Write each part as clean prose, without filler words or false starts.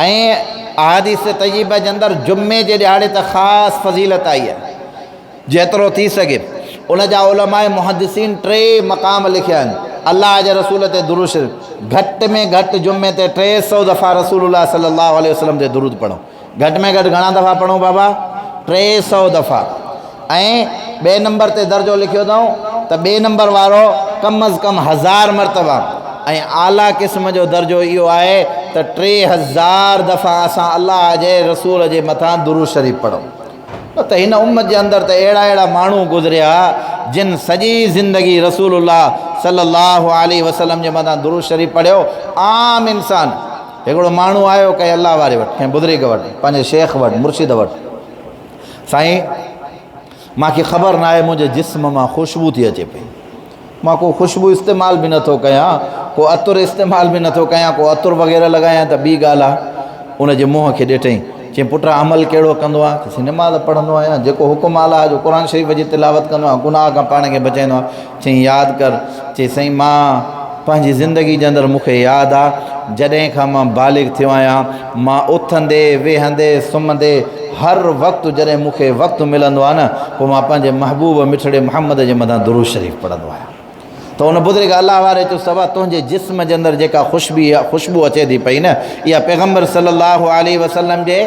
۽ احاديث طيبه جي اندر جمعي جي ڏهاڙي ته خاص فضيلت آئي آهي جيترو ٿي سگهي ان جا علماء محدثين ٽي مقام لکيا آهن الله جي رسول تي درود شريف گهٽ ۾ گهٽ جمعي تي 300 دفعا رسول الله صلي الله عليه وسلم تي درود پڙهو گهٽ ۾ گهٽ گهڻا دفعا پڙهون بابا 300 دفعا ۽ ٻئي نمبر تي درجو لکيو اٿئون ته ٻئي نمبر وارو ڪم از ڪم هزار مرتبه ۽ اعليٰ قسم جو درجو اهو آهي ته 3000 دفعا اسان الله جي رسول جي مٿان درود شريف پڙهون. نه ته هن امت جي اندر ته اهڙا اهڙا ماڻهو گذريا جن سڄي زندگي رسول الله صلي الله عليه وسلم جي مٿان درود شريف پڙهيو. عام انسان هڪڙو ماڻهو آيو ڪنهن الله واري وٽ، ڪنهن بزرگ وٽ، پنهنجي شيخ وٽ، مرشد وٽ، سائين مان کي خبر ناهي منهنجي جسم مان خوشبو ٿي اچي پئي مان ڪو خوشبو استعمال به نٿو ڪيان ڪو عطر استعمال به نٿو ڪيان ڪو عطر وغيره لڳايان ته ٻي ڳالهه آهي ان جي منهن کي ڏٺئين چيائين پٽ عمل ڪهڙو ڪندو آهين چيس نماز پڙهندو آهيان جيڪو حڪم الله جو قرآن شريف جي تلاوت ڪندو آهيان گناهه کان پاڻ کي بچائيندو آهيان چيائين ياد ڪر چي سائين مان پنهنجي زندگي جي اندر مون کي ياد آ جڏهن کان مان بالغ ٿيو آهيان مان اٿندي ويهندي سمهندي هر وقت جڏهن مون کي وقت ملندو آ نه پوء مان پنهنجي محبوب مٺڙي محمد جي مٿان درود شريف پڙهندو آهيان ته ان بزرگ الله واري چيو سوا تنهنجي جسم جي اندر جيڪا خوشبي خوشبو اچي ٿي پئي نه اها پيغمبر صلي الله عليه وسلم جي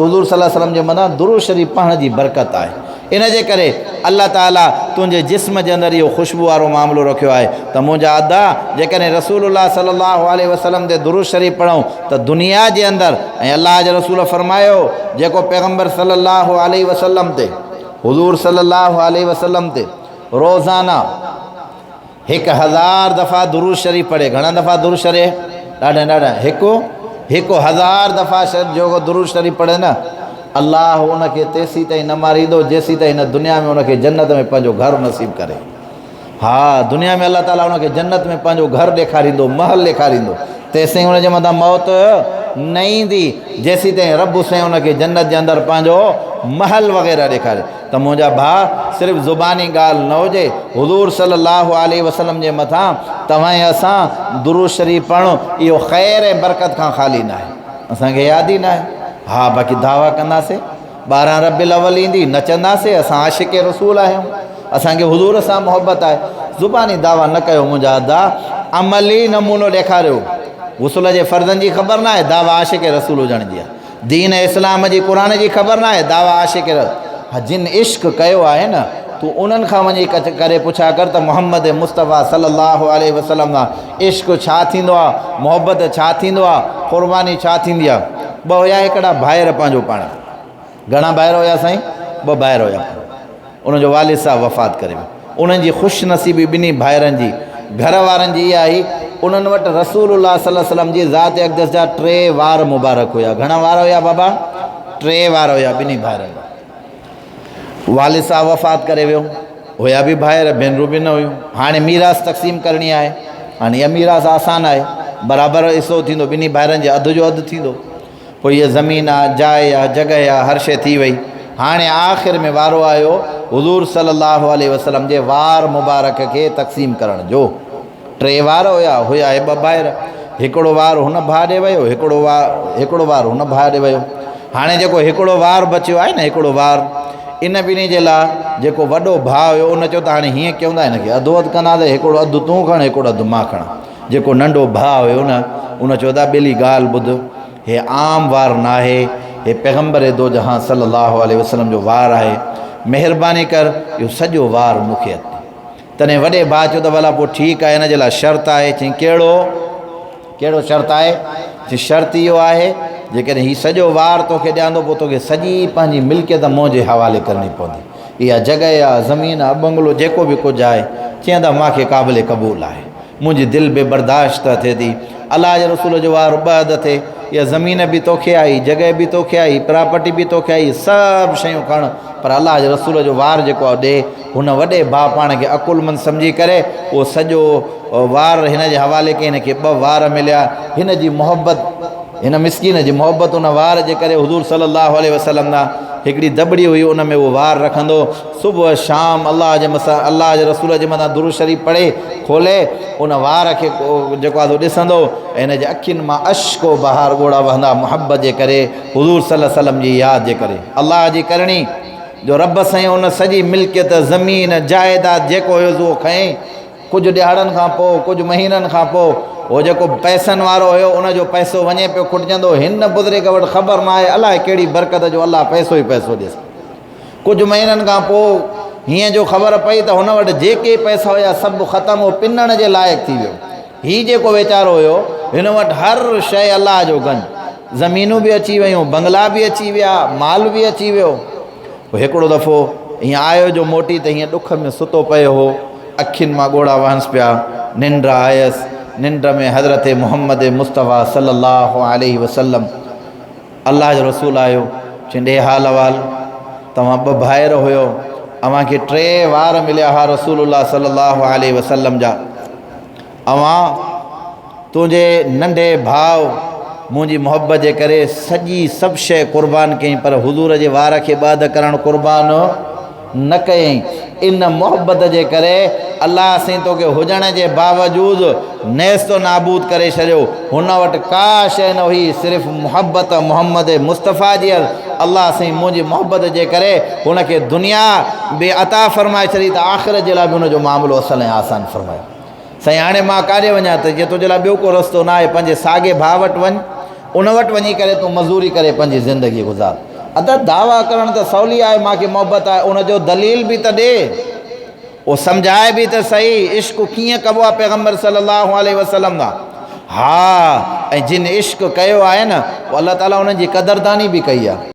حضور صلي الله عليه وسلم جي مٿان درود شريف پڙهڻ جي برڪت آهي ان جي ڪري الله تعاليٰ تنهنجي جسم جي اندر اهو خوشبو وارو معاملو رکيو آهي ته منهنجا ادا جيڪڏهن رسول الله صلي الله عليه وسلم تي درود شريف پڙهون ته دنيا جي اندر ۽ الله جي رسول فرمايو جيڪو پيغمبر صلي الله عليه وسلم تي حضور صلي الله عليه وسلم تي روزانه 1000 دفعا درود شريف پڙهي. گهڻا دفعا درود شريف؟ ڏاڍا ڏاڍا. هڪ 1000 دفعا جيڪو درود شريف پڙهي نه الله ان کي تيسين تائين نه ماريندو جيسين تائين هن دنيا ۾ ان کي جنت ۾ پنهنجو گهر نصيب ڪري. ها دنيا ۾ الله تعالي ان کي جنت ۾ پنهنجو گهر ڏيکاريندو، محل ڏيکاريندو، تيسين ان جي مٿان موت نه ايندي جيسين تائين رب سائين ان کي جنت جي اندر پنهنجو محل وغيره ڏيکاري. ته منهنجا ڀاء صرف زباني ڳالهه نه هجي، حضور صلي الله عليه وسلم جي مٿان توهان ۽ اسان درود شريف پڙهڻ اهو خير ۽ برڪت کان خالي ناهي. اسان کي ياد ئي ناهي. ها باقي دعويٰ ڪنداسين، 12 ربيع الاول ايندي نچنداسين، اسان عاشق رسول آهيون، اسان کي حضور سان محبت آهي. زباني دعويٰ نه ڪيو منهنجا ادا، عملي نمونو ڏيکاريو. غسل جي فرضن جي خبر ناهي، دعويٰ عاشق رسول هجڻ جي آهي. دين اسلام جي قرآن جي خبر ناهي دعويٰ عاشق ها جن عشق ڪيو آهي نه تون انهن کان وڃي ڪري پڇا ڪر ته محمد مصطفيٰ صلي الله عليه وسلم سان عشق ڇا ٿيندو آهي محبت ڇا ٿيندو آهي قرباني ڇا ٿيندي آهي. ٻه هيا هڪڙا ڀائر پنهنجو پاڻ گهڻا ڀائر هيا سائين ٻه ڀائر هيا. انهن جو والد صاحب وفات ڪري ويو. انهن جي خوش نصيبي ٻنهي ڀائرن جي گهر وارن جي اها هئي، انهن وٽ رسول الله صلي الله عليه وسلم جي ذات اقدس جا ٽي وار مبارڪ هيا. گهڻا وار هيا بابا؟ ٽي وار هيا ٻنهي ڀائرن وٽ. والد صاحب وفات ڪري ويو. هيا به ڀائر، ڀينرون به نه هيون. هاڻي ميراث تقسيم ڪرڻي آهي. هاڻي اها ميراث آسان آهي. برابر حصو ٿيندو، ٻنهي ڀائرن جي اڌ جو اڌ ٿيندو. پوء هيء زمين آ، جاء آ، جڳهه آ، هر شيء ٿي وئي. هاڻي آخر ۾ وارو آيو حضور صلي الله عليه وسلم جي وار مبارڪ کي تقسيم ڪرڻ جو. ٽي وار هيا، هيا هي ٻه ڀائر. هڪڙو وار هن ڀاء ڏي ويو، هڪڙو وار هڪڙو وار هن ڀاء ڏي ويو. هاڻي جيڪو هڪڙو وار بچيو آهي نه هڪڙو وار، ان ٻنهي جي لاء جيڪو وڏو ڀاء هيو ان چيو ته هاڻي هيئن ڪيون ٿا هن کي اڌو اڌ ڪنداسين، هڪڙو اڌ تون کڻ، هڪڙو اڌ مان کڻان. جيڪو ننڍو ڀاء هيو نه، ان چيو ته ٻيلي ڳالهه ٻڌ، هي عام وار ناهي، هي پيغمبر دو جهان صلي الله عليه وسلم جو وار آهي، مهرباني ڪر اهو سڄو وار مون کي ڏي. تڏهن وڏي ڀاء چيو ته ڀلا پوء ٺيڪ آهي، ان جي لاء شرط آهي. چيائين ڪهڙو؟ ڪهڙو شرط آهي؟ چيائين شرط اهو آهي، جيڪڏهن هي سڄو وار توکي ڏيان ٿو، پوء توکي سڄي پنهنجي ملڪيت منهنجي حوالي ڪرڻي پوندي. اها جڳهه يا زمين، بنگلو جيڪو به ڪجهه آهي. چيائين ته مان کي قابل قبول آهي. منهنجي دل بي برداشت ٿئي ٿي. الله جي رسول جو وار ٻه اڌ ٿئي. اها زمين به توکي آئي، جڳهه به توکي آئي، پراپرٽي به توکي آئي، سڀ شيون کڻ، پر الله جي رسول جو وار جيڪو آهي ڏي. هن وڏي ڀاء پاڻ کي عقلمند سمجهي ڪري اهو سڄو وار هن جي حوالي ڪئي. هن کي ٻه وار مليا. هن جي محبت. هن مسڪين جي محبت ان وار جي ڪري حضور صلي الله عليه وسلم ڏانهن هڪڙي دٻڙي هئي ان ۾ اهو وار رکندو صبح شام الله جي مسا الله جي رسول جي مٿان درود شريف پڙهي کولي ان وار کي جيڪو آهي سو ڏسندو ۽ هن جي اکين مان اشڪ و بهار ڳوڙها وهندا محبت جي ڪري حضور صلي الله عليه وسلم جي ياد جي ڪري الله جي ڪرڻي جو رب سائين ان سڄي ملڪيت زمين جائيداد جيڪو هيس اهو کنئي ڪجهه ڏهاڙن کان پوء، ڪجهه مهينن کان پوء، هو جيڪو پئسن وارو هيو، ان جو پئسو وڃي پيو کٽجندو. هن بزرگ وٽ خبر ناهي الائي ڪهڙي برڪت جو الله پئسو ئي پئسو ڏيس. ڪجهه مهينن کان پوء هيئن جو خبر پئي ته هن وٽ جيڪي پئسا هيا سڀ ختم، هو پنڻ جي لائق ٿي ويو. هي جيڪو ويچارو هيو، هن وٽ هر شيء الله جو گنج. زمينون به اچي ويون، بنگلا به اچي ويا، مال به اچي ويو. پوء هڪڙو دفعو ائين آيو جو موٽي ته هيئن ڏک ۾ ستو پيو هو، اکين مان ڳوڙها وهنس پيا، ننڊ آيس، ننڊ ۾ حضرت محمد مصطفيٰ صلي الله عليه وسلم الله جو رسول آيو، چيائين ڏي حال احوال، توهان ٻه ڀائر هيو، اوهان کي ٽي وار مليا هئا رسول الله صلي الله عليه وسلم جا، اوهان تنهنجي ننڍي ڀاء منهنجي محبت جي ڪري سڄي سڀ شيء قربان ڪيائين پر حضور جي وار کي ٻه اڌ ڪرڻ قربان نه ڪيائين. ان محبت جي ڪري الله سائين توکي هجڻ جي باوجود نيست و نابود ڪري ڇڏيو. هن وٽ ڪا شيء نه هئي صرف محبت محمد مصطفيٰ جي الله سائين منهنجي محبت جي ڪري هن کي دنيا به عطا فرمائي ڇڏي ته آخرت جي لاء به هن جو معاملو اصل ۽ آسان فرمايو. سائين هاڻي مان ڪاڏي وڃان ته جيئن تنهنجي لاء ٻيو ڪو رستو نه آهي پنهنجي ساڳي ڀاء وٽ وڃ ان وٽ وڃي ڪري تون مزوري ڪري پنهنجي زندگي گذار. ادا دعويٰ ڪرڻ ته سولي آهي مان کي محبت آهي ان جو دليل به ته ڏي اهو سمجهائي به ته سهي عشق ڪيئن ڪبو آهي پيغمبر صلي الله عليه وسلم سان ها ۽ جن عشق ڪيو آهي نه الله تعاليٰ انهن جي قدرداني به ڪئي آهي.